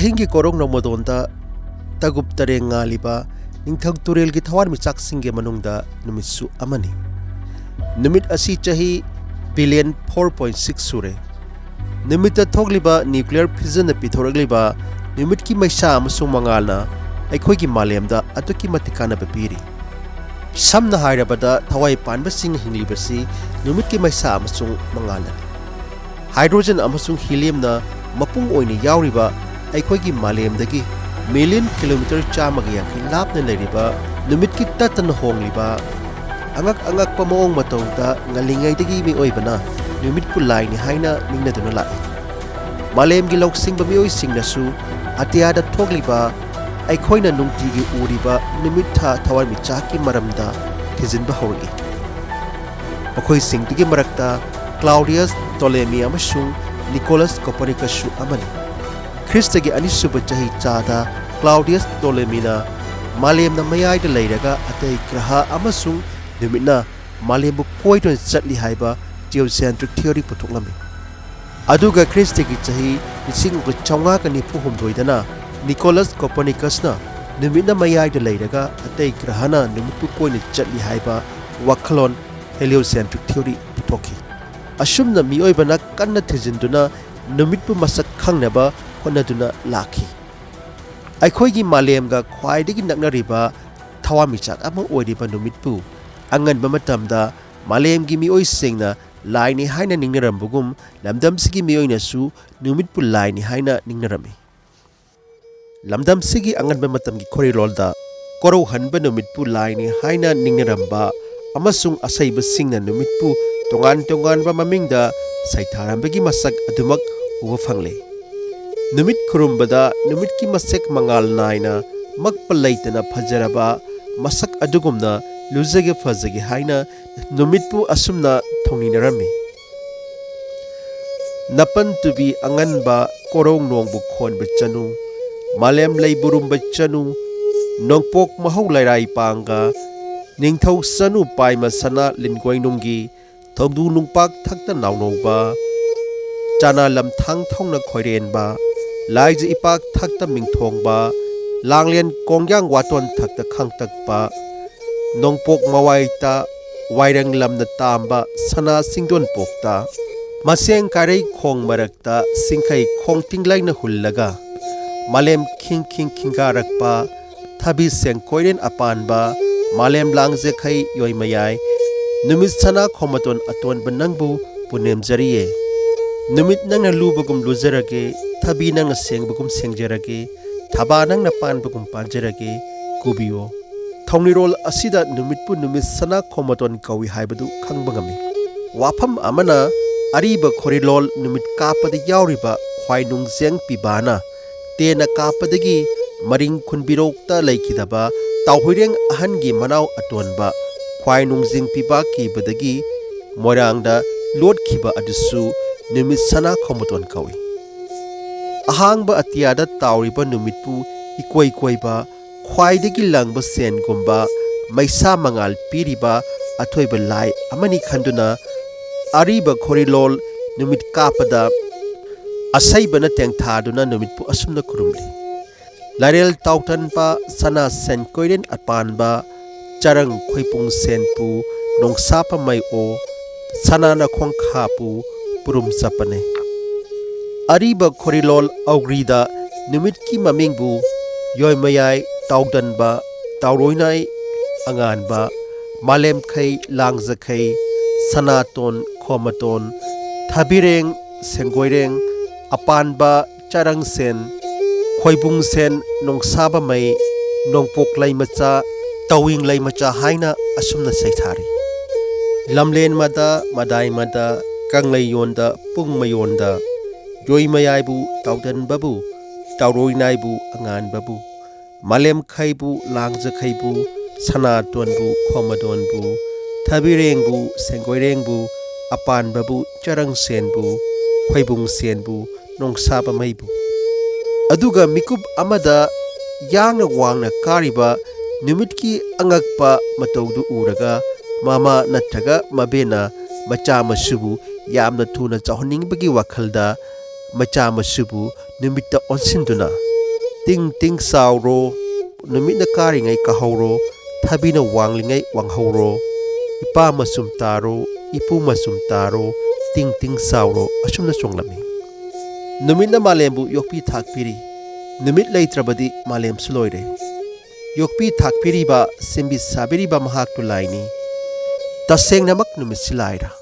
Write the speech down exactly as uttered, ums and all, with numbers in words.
ꯑꯍꯤꯡꯒꯤ ꯀꯣꯔꯧ ꯅꯣꯡꯃꯗꯣꯟꯗ ꯇꯒꯨꯞ ꯇꯔꯦꯡ ꯉꯥꯜꯂꯤꯕ ꯅꯤꯡꯊꯧ ꯇꯨꯔꯦꯜꯒꯤ ꯊꯋꯥꯟꯃꯤꯆꯥꯛꯁꯤꯡꯒꯤ ꯃꯅꯨꯡꯗ ꯅꯨꯃꯤꯠꯁꯨ ꯑꯃꯅꯤ꯫ ꯅꯨꯃꯤꯠ ꯑꯁꯤ ꯆꯍꯤ ꯕꯤꯂꯤꯌꯟ ꯐꯣꯔ ꯄꯣꯏꯟ ꯁꯤꯛꯁ ꯁꯨꯔꯦ꯫ ꯅꯨꯃꯤꯠꯇ ꯊꯣꯛꯂꯤꯕ ꯅ꯭ꯌꯨꯀ꯭ꯂꯤꯌꯔ ꯐꯤꯖꯟꯅ ꯄꯤꯊꯣꯔꯛꯂꯤꯕ ꯅꯨꯃꯤꯠꯀꯤ ꯃꯩꯁꯥ ꯑꯃꯁꯨꯡ ꯃꯉꯥꯜꯅ ꯑꯩꯈꯣꯏꯒꯤ ꯃꯥꯂꯦꯝꯗ ꯑꯗꯨꯛꯀꯤ ꯃꯇꯤꯛ ꯀꯥꯟꯅꯕ ꯄꯤꯔꯤ꯫ ꯁꯝꯅ ꯍꯥꯏꯔꯕꯗ, ꯊꯋꯥꯏ ꯄꯥꯟꯕꯁꯤꯡ ꯍꯤꯡꯂꯤꯕꯁꯤ ꯅꯨꯃꯤꯠꯀꯤ ꯃꯩꯁꯥ ꯑꯃꯁꯨꯡ ꯃꯉꯥꯜꯅꯅꯤ꯫ ꯍꯥꯏꯗ꯭ꯔꯣꯖꯟ ꯑꯃꯁꯨꯡ ꯍꯤꯂꯤꯌꯝꯅ ꯃꯄꯨꯡ ꯑꯣꯏꯅ ꯌꯥꯎꯔꯤꯕ ꯑꯩꯈꯣꯏꯒꯤ ꯃꯥꯂꯦꯝꯗꯒꯤ ꯃꯤꯂꯤꯌꯟ ꯀꯤꯂꯣꯃꯤꯇꯔ ꯆꯥꯝꯃꯒ ꯌꯥꯡꯈꯩ ꯂꯥꯞꯅ ꯂꯩꯔꯤꯕ, ꯅꯨꯃꯤꯠꯀꯤ ꯇꯠꯇꯅ ꯍꯣꯡꯂꯤꯕ, ꯑꯉꯛ ꯑꯉꯛꯄ ꯃꯑꯣꯡ ꯃꯇꯧꯗ ꯉꯜꯂꯤꯉꯩꯗꯒꯤ ꯃꯤꯑꯣꯏꯕꯅ ꯅꯨꯃꯤꯠꯄꯨ ꯂꯥꯏꯅꯤ ꯍꯥꯏꯅ ꯅꯤꯡꯅꯗꯨꯅ ꯂꯥꯛꯏ꯫ ꯃꯥꯂꯦꯝꯒꯤ ꯂꯧꯁꯤꯡꯕ ꯃꯤꯑꯣꯏꯁꯤꯡꯅꯁꯨ ꯑꯇꯤꯌꯥꯗ ꯊꯣꯛꯂꯤꯕ, ꯑꯩꯈꯣꯏꯅ ꯅꯨꯡꯇꯤꯒꯤ ꯎꯔꯤꯕ ꯅꯨꯃꯤꯠ ꯊꯥ ꯊꯋꯥꯟꯃꯤꯆꯥꯛꯀꯤ ꯃꯔꯝꯗ ꯊꯤꯖꯤꯟꯕ ꯍꯧꯔꯛꯏ꯫ ꯃꯈꯣꯏꯁꯤꯡꯗꯨꯒꯤ ꯃꯔꯛꯇ ꯀ꯭ꯂꯥꯎꯗꯤꯌꯁ ꯇꯣꯂꯦꯃꯤ ꯑꯃꯁꯨꯡ ꯅꯤꯀꯣꯂꯁ ꯀꯣꯄꯔꯅꯤꯀꯁꯁꯨ ꯑꯃꯅꯤ꯫ ꯈ꯭ꯔꯤꯁꯇꯒꯤ ꯑꯅꯤꯁꯨꯕ ꯆꯍꯤ ꯆꯥꯗ ꯀ꯭ꯂꯥꯎꯗꯤꯌꯁ ꯇꯣꯂꯦꯃꯤꯅ ꯃꯥꯂꯦꯝꯅ ꯃꯌꯥꯏꯗ ꯂꯩꯔꯒ ꯑꯇꯩ ꯒ꯭ꯔꯍ ꯑꯃꯁꯨꯡ ꯅꯨꯃꯤꯠꯅ ꯃꯥꯂꯦꯝꯕꯨ ꯀꯣꯏꯗꯨꯅ ꯆꯠꯂꯤ ꯍꯥꯏꯕ geocentric theory ꯄꯨꯊꯣꯛꯂꯝꯃꯤ꯫ ꯑꯗꯨꯒ ꯈ꯭ꯔꯤꯁꯇꯒꯤ ꯆꯍꯤ ꯂꯤꯁꯤꯡ ꯑꯃꯒ ꯆꯥꯝꯃꯉꯥꯒ ꯅꯤꯐꯨ ꯍꯨꯝꯗꯣꯏꯗꯅ ꯅꯤꯀꯣꯂꯁ ꯀꯣꯄꯔꯅꯤꯀꯁꯅ ꯅꯨꯃꯤꯠꯅ ꯃꯌꯥꯏꯗ ꯂꯩꯔꯒ ꯑꯇꯩ ꯒ꯭ꯔꯍꯅ ꯅꯨꯃꯤꯠꯄꯨ ꯀꯣꯏꯅ ꯆꯠꯂꯤ ꯍꯥꯏꯕ ꯋꯥꯈꯜꯂꯣꯟ heliocentric theory ꯄꯨꯊꯣꯛꯈꯤ꯫ ꯑꯁꯨꯝꯅ ꯃꯤꯑꯣꯏꯕꯅ ꯀꯟꯅ ꯊꯤꯖꯤꯟꯗꯨꯅ ꯅꯨꯃꯤꯠꯄꯨ ꯃꯁꯛ ꯈꯪꯅꯕ ꯍꯣꯠꯅꯗꯨꯅ ꯂꯥꯛꯈꯤ꯫ ꯑꯩꯈꯣꯏꯒꯤ ꯃꯥꯂꯦꯝꯒ ꯈ꯭ꯋꯥꯏꯗꯒꯤ ꯅꯛꯅꯔꯤꯕ ꯊꯋꯥꯟꯃꯤꯆꯥꯛ ꯑꯃ ꯑꯣꯏꯔꯤꯕ ꯅꯨꯃꯤꯠꯄꯨ ꯑꯉꯟꯕ ꯃꯇꯝꯗ ꯃꯥꯂꯦꯝꯒꯤ ꯃꯤꯑꯣꯏꯁꯤꯡꯅ ꯂꯥꯏꯅꯤ ꯍꯥꯏꯅ ꯅꯤꯡꯅꯔꯝꯕꯒꯨꯝ, ꯂꯝꯗꯝꯁꯤꯒꯤ ꯃꯤꯑꯣꯏꯅꯁꯨ ꯅꯨꯃꯤꯠꯄꯨ ꯂꯥꯏꯅꯤ ꯍꯥꯏꯅ ꯅꯤꯡꯅꯔꯝꯃꯤ꯫ ꯂꯝꯗꯝꯁꯤꯒꯤ ꯑꯉꯟꯕ ꯃꯇꯝꯒꯤ ꯈꯣꯔꯤꯂꯣꯜꯗ ꯀꯣꯔꯧꯍꯟꯕ ꯅꯨꯃꯤꯠꯄꯨ ꯂꯥꯏꯅꯤ ꯍꯥꯏꯅ ꯅꯤꯡꯅꯔꯝꯕ ꯑꯃꯁꯨꯡ ꯑꯁꯩꯕꯁꯤꯡꯅ ꯅꯨꯃꯤꯠꯄꯨ ꯇꯣꯉꯥꯟ ꯇꯣꯉꯥꯟꯕ ꯃꯃꯤꯡꯗ ꯁꯩꯊꯥꯔꯝꯕꯒꯤ ꯃꯁꯛ ꯑꯗꯨꯃꯛ ꯎꯕ ꯐꯪꯂꯦ꯫ ꯅꯨꯃꯤꯠ ꯈꯨꯔꯨꯝꯕꯗ ꯅꯨꯃꯤꯠꯀꯤ ꯃꯁꯦꯛ ꯃꯉꯥꯜ ꯅꯥꯏꯅ ꯃꯛꯄ ꯂꯩꯇꯅ ꯐꯖꯔꯕ ꯃꯁꯛ ꯑꯗꯨꯒꯨꯝꯅ ꯂꯨꯖꯒꯦ ꯐꯖꯒꯦ ꯍꯥꯏꯅ ꯅꯨꯃꯤꯠꯄꯨ ꯑꯁꯨꯝꯅ ꯊꯧꯅꯤꯅꯔꯝꯃꯤ꯫ ꯅꯄꯟ ꯇꯨꯕꯤ ꯑꯉꯟꯕ ꯀꯣꯔꯧ ꯅꯣꯡꯕꯨ ꯈꯣꯟꯕ ꯆꯅꯨ, ꯃꯥꯂꯦꯝ ꯂꯩ ꯕꯨꯔꯨꯝꯕ ꯆꯅꯨ, ꯅꯣꯡꯄꯣꯛ ꯃꯍꯧ ꯂꯩꯔꯥꯏ ꯄꯥꯡꯒ, ꯅꯤꯡꯊꯧ ꯆꯅꯨ ꯄꯥꯏꯃ ꯁꯅꯥ ꯂꯤꯟꯒꯣꯏꯅꯨꯡꯒꯤ, ꯊꯧꯗꯨ ꯅꯨꯡꯄꯥꯛ ꯊꯛꯇ ꯅꯥꯎꯅꯧꯕ, ꯆꯥꯅꯥ ꯂꯝꯊꯥꯡ ꯊꯧꯅ ꯈꯣꯏꯔꯦꯟꯕ, ꯂꯥꯏꯖ ꯏꯄꯥꯛ ꯊꯛꯇ ꯃꯤꯡꯊꯣꯡꯕ, ꯂꯥꯡꯂꯦꯟ ꯀꯣꯡꯌꯥꯡ ꯋꯥꯇꯣꯟ ꯊꯛꯇ ꯈꯥꯡꯇꯛꯄ, ꯅꯣꯡꯄꯣꯛ ꯃꯋꯥꯏꯇ ꯋꯥꯏꯔꯪ ꯂꯝꯅ ꯇꯥꯝꯕ ꯁꯅꯥ ꯁꯤꯡꯗꯣꯟ ꯄꯣꯛꯇ, ꯃꯁꯦꯡ ꯀꯥꯏꯔꯩ ꯈꯣꯡ ꯃꯔꯛꯇ ꯁꯤꯡꯈꯩ ꯈꯣꯡ ꯇꯤꯡꯂꯩꯅ ꯍꯨꯜꯂꯒ, ꯃꯥꯂꯦꯝ ꯈꯤꯡ ꯈꯤꯡ ꯈꯤꯡꯒꯥꯔꯛꯄ ꯊꯕꯤ ꯁꯦꯡ ꯀꯣꯏꯔꯦꯟ ꯑꯄꯥꯟꯕ, ꯃꯥꯂꯦꯝ ꯂꯥꯡꯖꯈꯩ ꯌꯣꯏꯃꯌꯥꯏ, ꯅꯨꯃꯤꯠ ꯁꯅꯥ ꯈꯣꯃꯇꯣꯟ ꯑꯇꯣꯟꯕ ꯅꯪꯕꯨ ꯄꯨꯅꯦꯝꯖꯔꯤꯌꯦ꯫ ꯅꯨꯃꯤꯠ ꯅꯪꯅ ꯂꯨꯕꯒꯨꯝ ꯂꯨꯖꯔꯒꯦ, ꯊꯕꯤ ꯅꯪꯅ ꯁꯦꯡꯕꯒꯨꯝ ꯁꯦꯡꯖꯔꯒꯦ, ꯊꯕꯥ ꯅꯪꯅ ꯄꯥꯟꯕꯒꯨꯝ ꯄꯥꯟꯖꯔꯒꯦ, ꯀꯨꯕꯤꯌꯣ꯫ ꯊꯧꯅꯤꯔꯣꯜ ꯑꯁꯤꯗ ꯅꯨꯃꯤꯠꯄꯨ ꯅꯨꯃꯤꯠ ꯁꯅꯥ ꯈꯣꯃꯇꯣꯟ ꯀꯧꯏ ꯍꯥꯏꯕꯗꯨ ꯈꯪꯕ ꯉꯝꯃꯤ꯫ ꯋꯥꯐꯝ ꯑꯃꯅ, ꯑꯔꯤꯕ ꯈꯣꯔꯤꯂꯣꯜ ꯅꯨꯃꯤꯠ ꯀꯥꯞꯄꯗ ꯌꯥꯎꯔꯤꯕ ꯈ꯭ꯋꯥꯏ ꯅꯨꯡꯖꯦꯡ ꯄꯤꯕꯥꯅ ꯇꯦꯟꯅ ꯀꯥꯞꯄꯗꯒꯤ ꯃꯔꯤꯡ ꯈꯨꯟꯕꯤꯔꯣꯛꯇ ꯂꯩꯈꯤꯗꯕ ꯇꯥꯎꯍꯨꯏꯔꯦꯡ ꯑꯍꯟꯒꯤ ꯃꯅꯥꯎ ꯑꯇꯣꯟꯕ ꯈ꯭ꯋꯥꯏ ꯅꯨꯡꯖꯤꯡ ꯄꯤꯕꯥ ꯀꯤꯕꯗꯒꯤ ꯃꯣꯏꯔꯥꯡꯗ ꯂꯣꯠꯈꯤꯕ ꯑꯗꯨꯁꯨ ꯅꯨꯃꯤꯠ ꯁꯅꯥ ꯈꯣꯃꯇꯣꯟ ꯀꯧꯏ꯫ ꯑꯍꯥꯡꯕ ꯑꯇꯤꯌꯥꯗ ꯇꯥꯎꯔꯤꯕ ꯅꯨꯃꯤꯠꯄꯨ ꯏꯀꯣꯏ ꯀꯣꯏꯕ, ꯈ꯭ꯋꯥꯏꯗꯒꯤ ꯂꯪꯕ ꯁꯦꯟꯒꯨꯝꯕ ꯃꯩꯁꯥ ꯃꯉꯥꯜ ꯄꯤꯔꯤꯕ ꯑꯊꯣꯏꯕ ꯂꯥꯏ ꯑꯃꯅꯤ ꯈꯟꯗꯨꯅ ꯑꯔꯤꯕ ꯈꯣꯔꯤꯂꯣꯜ ꯅꯨꯃꯤꯠ ꯀꯥꯞꯄꯗ ꯑꯁꯩꯕꯅ ꯇꯦꯡꯊꯥꯗꯨꯅ ꯅꯨꯃꯤꯠꯄꯨ ꯑꯁꯨꯝꯅ ꯈꯨꯔꯨꯝꯂꯤ꯫ ꯂꯥꯏꯔꯦꯜ ꯇꯥꯎꯇꯟꯕ ꯁꯅꯥ ꯁꯦꯟ ꯀꯣꯏꯔꯦꯟ ꯑꯄꯥꯟꯕ ꯆꯔꯪ ꯈꯣꯏꯄꯨꯡ ꯁꯦꯟꯄꯨ ꯅꯣꯡꯁꯥꯄ ꯃꯩ ꯑꯣ ꯁꯅꯥꯅ ꯈꯣꯡꯈꯥꯄꯨ ꯄꯨꯔꯨꯝ ꯆꯠꯄꯅꯦ꯫ ꯑꯔꯤꯕ ꯈꯣꯔꯤꯂꯣꯜ ꯑꯧꯒ꯭ꯔꯤꯗ ꯅꯨꯃꯤꯠꯀꯤ ꯃꯃꯤꯡꯕꯨ ꯌꯣꯏꯃꯌꯥꯏ ꯇꯥꯎꯗꯟꯕ ꯇꯥꯎꯔꯣꯏꯅꯥꯏ ꯑꯉꯥꯟꯕ ꯃꯥꯂꯦꯝꯈꯩ ꯂꯥꯡꯖꯈꯩ ꯁꯅꯥꯇꯣꯟ ꯈꯣꯃꯇꯣꯟ ꯊꯕꯤꯔꯦꯡ ꯁꯦꯡꯒꯣꯏꯔꯦꯡ ꯑꯄꯥꯟꯕ ꯆꯔꯪꯁꯦꯟ ꯈꯣꯏꯕꯨꯡꯁꯦꯟ ꯅꯣꯡꯁꯥꯕꯃꯩ ꯅꯣꯡꯄꯣꯛ ꯂꯩꯃꯆꯥ ꯇꯧꯋꯤꯡ ꯂꯩꯃꯆꯥ ꯍꯥꯏꯅ ꯑꯁꯨꯝꯅ ꯁꯩꯊꯥꯔꯤ꯫ ꯂꯝꯂꯦꯟꯃꯗ ꯃꯗꯥꯏꯃꯗ ꯀꯪꯂꯩꯌꯣꯟꯗ ꯄꯨꯡꯃꯌꯣꯟꯗ ꯌꯣꯏꯃꯌꯥꯏꯕꯨ ꯇꯥꯎꯗꯟꯕꯕꯨ ꯇꯥꯎꯔꯣꯏꯅꯥꯏꯕꯨ ꯑꯉꯥꯟꯕꯕꯨ ꯃꯥꯂꯦꯝꯈꯩꯕꯨ ꯂꯥꯡꯖꯈꯩꯕꯨ ꯁꯅꯥꯇꯣꯟꯕꯨ ꯈꯣꯃꯗꯣꯟꯕꯨ ꯊꯕꯤꯔꯦꯡꯕꯨ ꯁꯦꯡꯒꯣꯏꯔꯦꯡꯕꯨ ꯑꯄꯥꯟꯕꯕꯨ ꯆꯔꯪꯁꯦꯟꯕꯨ ꯈꯣꯏꯕꯨꯡꯁꯦꯟꯕꯨ ꯅꯣꯡꯁꯥꯕꯃꯩꯕꯨ꯫ ꯑꯗꯨꯒ ꯃꯤꯀꯨꯞ ꯑꯃꯗ ꯌꯥꯡꯅ ꯋꯥꯡꯅ ꯀꯥꯔꯤꯕ ꯅꯨꯃꯤꯠꯀꯤ ꯑꯉꯛꯄ ꯃꯇꯧꯗꯨ ꯎꯔꯒ ꯃꯃꯥ ꯅꯠꯇ꯭ꯔꯒ ꯃꯕꯦꯅ ꯃꯆꯥ ꯃꯁꯨꯕꯨ ꯌꯥꯝꯅ ꯊꯨꯅ ꯆꯥꯎꯍꯟꯅꯤꯡꯕꯒꯤ ꯋꯥꯈꯜꯗ ꯃꯆꯥ ꯃꯁꯨꯕꯨ ꯅꯨꯃꯤꯠꯇ ꯑꯣꯟꯁꯤꯟꯗꯨꯅ, "ꯇꯤꯡ ꯇꯤꯡ ꯆꯥꯎꯔꯣ, ꯅꯨꯃꯤꯠꯅ ꯀꯥꯔꯤꯉꯩ ꯀꯥꯍꯧꯔꯣ, ꯊꯕꯤꯅ ꯋꯥꯡꯂꯤꯉꯩ ꯋꯥꯡꯍꯧꯔꯣ, ꯏꯄꯥ ꯃꯆꯨꯝ ꯇꯥꯔꯣ, ꯏꯄꯨ ꯃꯆꯨꯝ ꯇꯥꯔꯣ, ꯇꯤꯡ ꯇꯤꯡ ꯆꯥꯎꯔꯣ" ꯑꯁꯨꯝꯅ ꯆꯣꯡꯂꯝꯃꯤ꯫ ꯅꯨꯃꯤꯠꯅ ꯃꯥꯂꯦꯝꯕꯨ ꯌꯣꯛꯄꯤ ꯊꯥꯛꯄꯤꯔꯤ꯫ ꯅꯨꯃꯤꯠ ꯂꯩꯇ꯭ꯔꯕꯗꯤ ꯃꯥꯂꯦꯝꯁꯨ ꯂꯣꯏꯔꯦ꯫ ꯌꯣꯛꯄꯤ ꯊꯥꯛꯄꯤꯔꯤꯕ, ꯁꯦꯝꯕꯤ ꯁꯥꯕꯤꯔꯤꯕ ꯃꯍꯥꯛꯇꯨ ꯂꯥꯏꯅꯤ꯫ ꯇꯁꯦꯡꯅꯃꯛ ꯅꯨꯃꯤꯠꯁꯤ ꯂꯥꯏꯔꯥ?